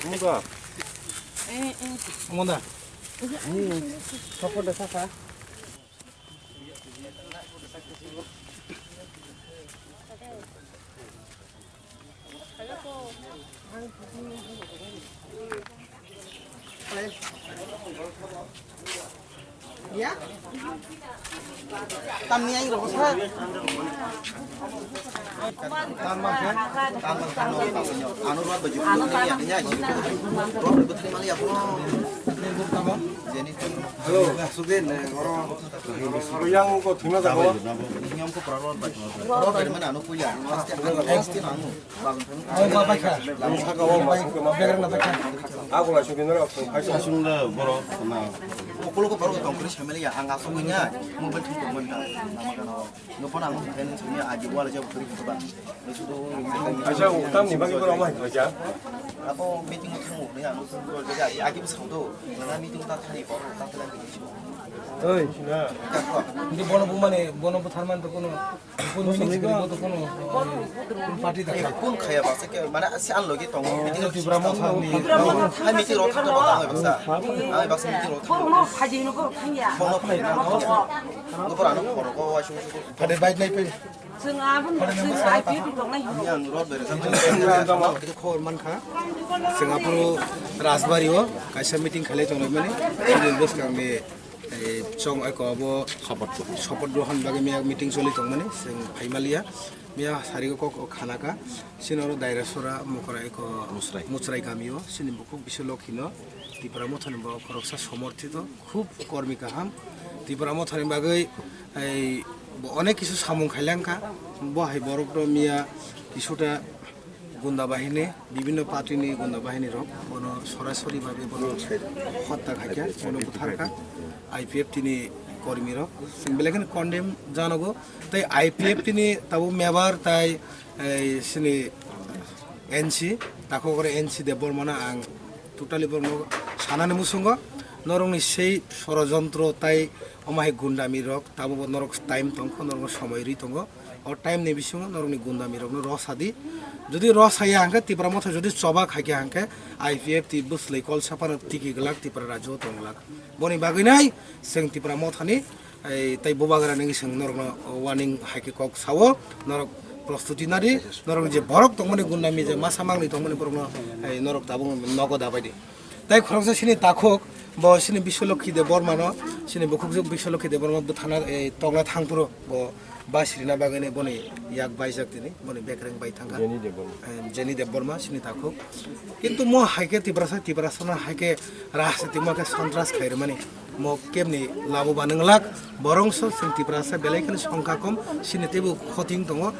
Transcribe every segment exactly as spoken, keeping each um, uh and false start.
Munda. Munda. Support da saka. Ya? Tamni ang roksa. Tamma khe, tamma khe no, tamma no. Ano rot baju. Ano tamma. Ya, ya, ya. Rot baju mali apa? Jeni. Hello, Sudin, eh, oro. Oro yang ko thima jago. Yang ko pra rot baju. Rot baju mana ano puya. Pasti, pasti anu. Okolo ko borok tongkri samele ya, ang asok ya, mobile thum tongmani ka, lama ka no. Nokon ang friend samele aji wala jab kuri ko ba. Acha, utam ni bagi borok mai ko ja. Ako meeting thum ni ano thum ko ja, aji bwsang do. Na meeting ta thani ko ta thani ko. Oi, na. Hindi bono bumani, bono butharman to kono. Kun ministry bo to kono, eh, party da. Kun khaya ba se ke, mane se ang logi tongo. Meeting Tipra Motha ni. Hai meeting rok thangna ba, hai baksa. Hai baksa meeting rok thangna. Bono phai na. Nokor ano khoro ko wa shu shu. Phade bike nai pe. Yang road bere. Khobor mankha. Singapore Rajbari o kaisa meeting khalai tongo mani. Bwskang ni Ei, chong eko abo support grohon bagwi miya meeting choli tongmani, chwng phaimaliya. Miya sarigo kok khanaka, sinoro Dairasora Mokora eko Musrai. Musrai kamio, sini bukhuk Biswalokhi no Tipra Mothani bo khoroksa somorthito, khub kormi kaham. Tipra Mothani bagwi ei bo onek kisu samung khailangkha, bo hai borok no miya kisuta gunda bahini, bibhinno party ni gunda bahini rok bono sorasori bhabe bono hotta khaikha, bono butharkha, I P F T ni kormi rok. Chwng belai kheno condemn janogo. Tei I P F T ni tabuk member tai, ei, sini N C, takhuk oro N C Debbarma no ang totally borokno sanani muchungo. Norokni sei sorojontro tai omo hai gundami rok tabuk bo norok time tongkho, norokno somoi rwi tongo. O time ni bisingo norokni gundami rokno rw sa di. Jodi rw saya hwnkhe Tipra Motha jodi choba khaikha hwnkhe I P F T bwslai kol saphano tiki glak Tipra rajyo tong glak. Boni bagwi nai chwng Tipra Mothani, ei, tei Bubagra ni chwng norokno warning hai khe kok sao, norok prostuti nadi, norok je borok tongmani gundami je masa mangni tongmani borokno, ei, norok tabuk nogo dabai di. Tai khoroksa sini takhuk, bo sini Biswalokhi Debbarma no, sini bukhukjwk Biswalokhi Debbarma bwthana, eh, tongna thangphuru bo bus rina bagwi boni yak baijak tini, boni bekreng bai thangkha. Jenny Debbarma. Eh, Jenny Debbarma sini takhuk. Kintu mo hai khe Tiprasa, Tiprasa no hai khe rajniti mo khe sontras khairwmani. Mo kemni labo banwng lak, borongso chwng Tiprasa belai kheno songkha kom, sini teibo khoting tongo.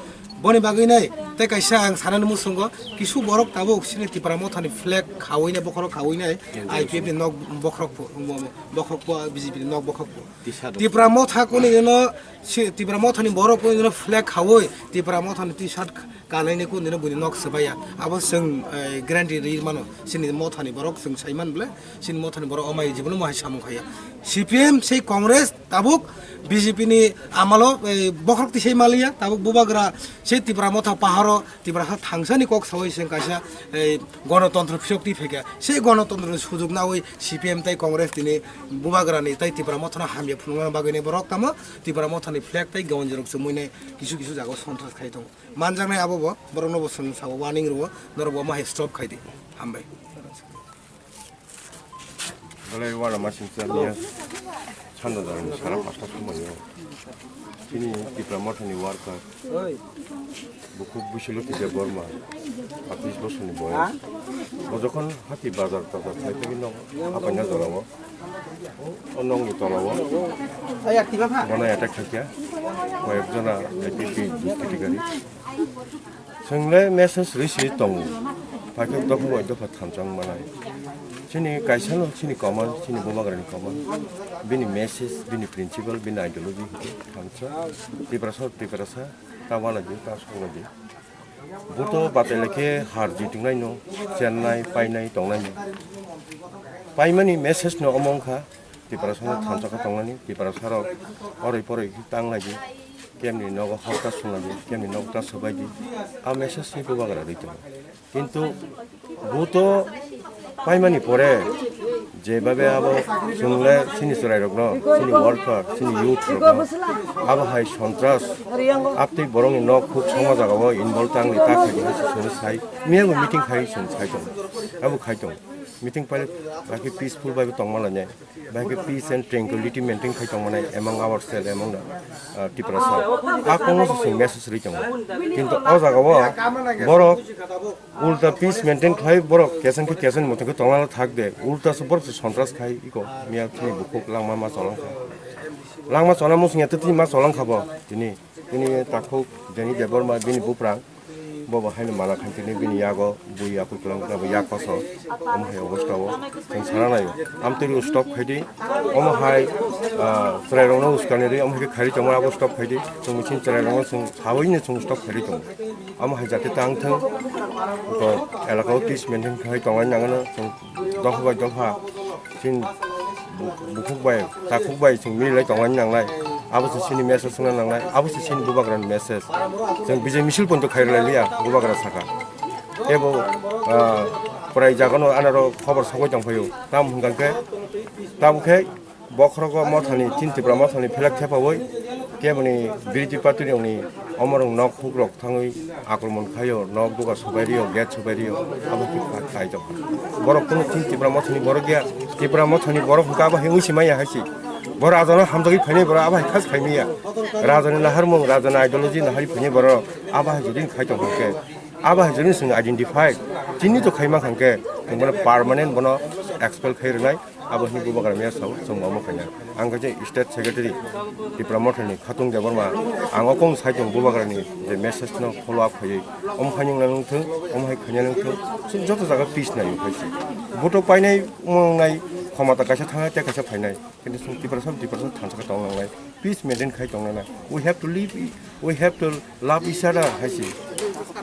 Boni bagwi nai, tei kaisa ang sanani muchungo, kisu borok tabuk sini Tipra Mothani flag khawi nai, bokhorok khawi nai, I P F ni nok bokhorok pho, bokhorok pho, B J P ni nok bokhorok pho. Tipra Motha kuni no, si-, Tipra Mothani borok kuni no flag khawi, Tipra Mothani T-shirt kanai ni kuni no buini nok swbaiya. Abo chwng, eh, guarantee ri mano, sini Mothani borok chwng sai man bole, sini Mothani borok omai jibono mohai samung khaiya. C P M sei Congress, tabuk B J P ni amalo, eh, bokhorok tisai maliya, tabuk Bubagra sei Tipra Motha paharo Tiprasa thangsani kok sawi se kaisa, eh, gonotontro phiyok twi phaikha. Sei gonotontro ni sujuk nawi C P M tai Congress tini Bubagra ni tai Tipra Mothano hamya phunukna bagwi ni borok tamo Tipra Mothani flag tai gawanjirok chumui nai kisu kisu jaga sontras khai tongo. Manjaknai abo bo borokno bo chwng sabo warning rwo, norok bo ma hai stop khai di. Hambai. Belai uanama singcha niya. Sanda jarani sara pasta somoyo. Chini Tipra Mothani worker. Bukhuk Biswalokhi Debbarma, patris bosorni boyos. O jokhon hati bazar tazar khai thangwi nok hapaina jorao. O nokni tolao. Bono attack khaikha. Koyek jona I P F T dushkritikari. Chwngle message rwi se tongo. Paithak dopha bai dopha thamchang manai. Chini kaisano chini command, chini Bubagrani command. Bini message, bini principle, bini ideology thamsa. Tiprasa, Tiprasa, ta wala di, ta songla di. Buto batele khe har jitingnai no, chennai, painai, tongnai no. Paimani message no omo wngkha, Tiprasa no thansa khe tongnani, Tiprasa rok oroi poroi khe tang lai di, kemni nogo hokta sung lai di, kemni nogo ta swbai di, a message ni bubagra rwi tongo. Kintu buto paimani pore, jebabe abo chwngle chini chwrairokno, chini worker, chini youth rokno, abo hai sontras, aptwi borokni nok huk songma jagao involve tangni ta khaidi hai se chwngno sai, miya bo meeting khai chwng sai tongo, abo khai tongo. Meeting paile baki peaceful bai bo tongma lainai, baki peace and tranquility maintain khai tongmanai among ourselves, among the, uh, Tiprasa. A kono se chwng message rwi tongo. Kintu o jagao borok ulta peace maintain khlai borok kesang khe kesang moto khe tongna thak de, ulta se borok se sontras khai iko miya chini bukhuk langma ma cholong kha. Langma chona musung ya tini ma cholong kha bo tini, tini takhuk Jeni Debbarma bini buprang bo bo haino mana khan tini bini yago bui yakui kwlang kwlang yak koso omo hai obostha o chwng sana naio. Amtwi stop khaidi omo hai, ah, chwrairokno uskani rwi omo hai khe khairi tongma abo stop khaidi chwng michin chwrairokno chwng sawi no chwng stop khairi tongo. Omo hai jate tang thung, to elaka o peace maintain khai tongna nangano chwng dopha bai dopha chini bu-, bukhuk bai takhuk bai chwng mililai tongna nangnai. Abo se chini message wngna nangnai, abo se chini bubagrani message. Chwng bijai misil ponto khai rwlai liya bubagra saka. Tebo, ah, prai jagano anaro khobor sogwi tong phaio. Tam hwnkha khe, tam khe, Bokhorogo mothani, chini Tripura mothani phelak thepawi keboni B J P party ni omorok nok hukrok thangwi akromon khaio, nok dugar subai rio, gate subai rio, abo khe kha-, khai tongkha. Borok kunu chini Tripura mothani borok ya, Tripura mothani borok hwnkha abo hai wngsi maya hai se. Bo rajano hamjagwi phainai borok abo hai khas phaimaya. Rajani naharmung, rajani ideology nahari phainai borok abo hai jodi khai tongkha khe, abo hai jodi chwng identify chini to khai mankha khe, chwng bono permanent bono expel khai rwnai. Abo hwnwi bubagra mia sao, chwng omo khaina. Ang kaisa state secretary, Tipra Mothani Khatung Debbarma, ang o kong sai tongo bubagrani je message no follow up khaiwi, omo hai wngna nangthung, omo hai khaina nangthung, chwng joto jaga peace nai phai se. Vote painai, wng nai, khomata kaisa thangnai, tei kaisa phainai. Kintu chwng Tiprasa, Tiprasa thansa khe tong nangnai, peace maintain khai tong nangnai. We have to live, we have to love each other, hai se.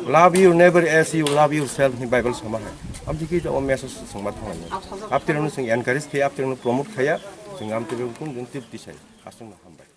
Love your neighbor as you love yourself, hwnwi Bible sama hai. Amtwi khe o message chwng ma thanglainai. Aptirokno chwng encourage khe, aptirokno promote khaiya, chwng amtirok kun kun tip tisai. Aswkno hambai.